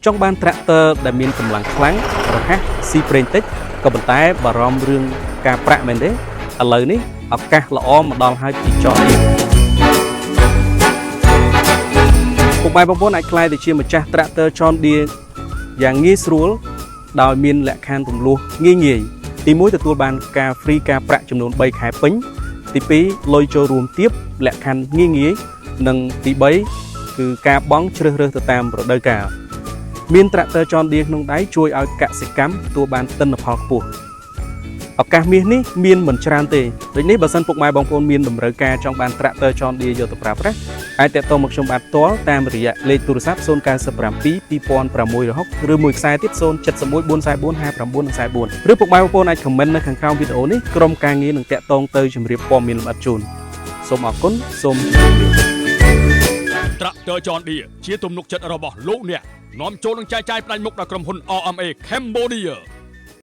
ចង់បានត្រាក់ទ័រដែលមានកម្លាំងខ្លាំងរហ័សស៊ីប្រេងតិចក៏ប៉ុន្តែបារម្ភរឿងការប្រាក់មែនទេឥឡូវនេះឱកាសល្អមកដល់ហើយពី John Deere ពុកម៉ែបងប្អូនអាចក្លាយទៅជាម្ចាស់ត្រាក់ទ័រ John Deere យ៉ាងងាយស្រួលដោយមានលក្ខខណ្ឌរំលោះងាយងាយទី1ទទួលបានការ free ការប្រាក់ចំនួន3ខែពេញទី2លុយចូលរួមទាបលក្ខខណ្ឌងាយងាយនិងទី3គឺការបង់ជ្រើសរើសទៅតាមរដូវកាលមានត្រាក់ទ័រ John Deere ក្នុងដៃជួយឲ្យកសិកម្មទទួលបានទិន្នផលខ្ពស់ឱកាសមាសនេះមានមិនច្រើនទេដូចនេះបើសិនពុកម៉ែបងប្អូនមានតម្រូវការចង់បានត្រាក់ទ័រ John Deere យកទៅប្រើប្រាស់អាចទាក់ទងមកខ្ញុំបាទផ្ទាល់តាមរយៈលេខទូរស័ព្ទ097 2660ឬមួយខ្សែទៀត071 444 5944ឬពុកម៉ែបងប្អូនអាច comment នៅខាងក្រោមវីដេអូនេះក្រុមការងារនឹងទាក់ទងទៅជម្រាបព័ត៌មានលម្អិតជូនសូមអរគុណសូមជម្រាបលា ត្រាក់ទ័រ John Deere ជាទំនុកចិត្តរបស់លោកអ្នកនាំចូលនិងចែកចាយផ្ដាច់មុខដល់ក្រុមហ៊ុន RMA Cambodia។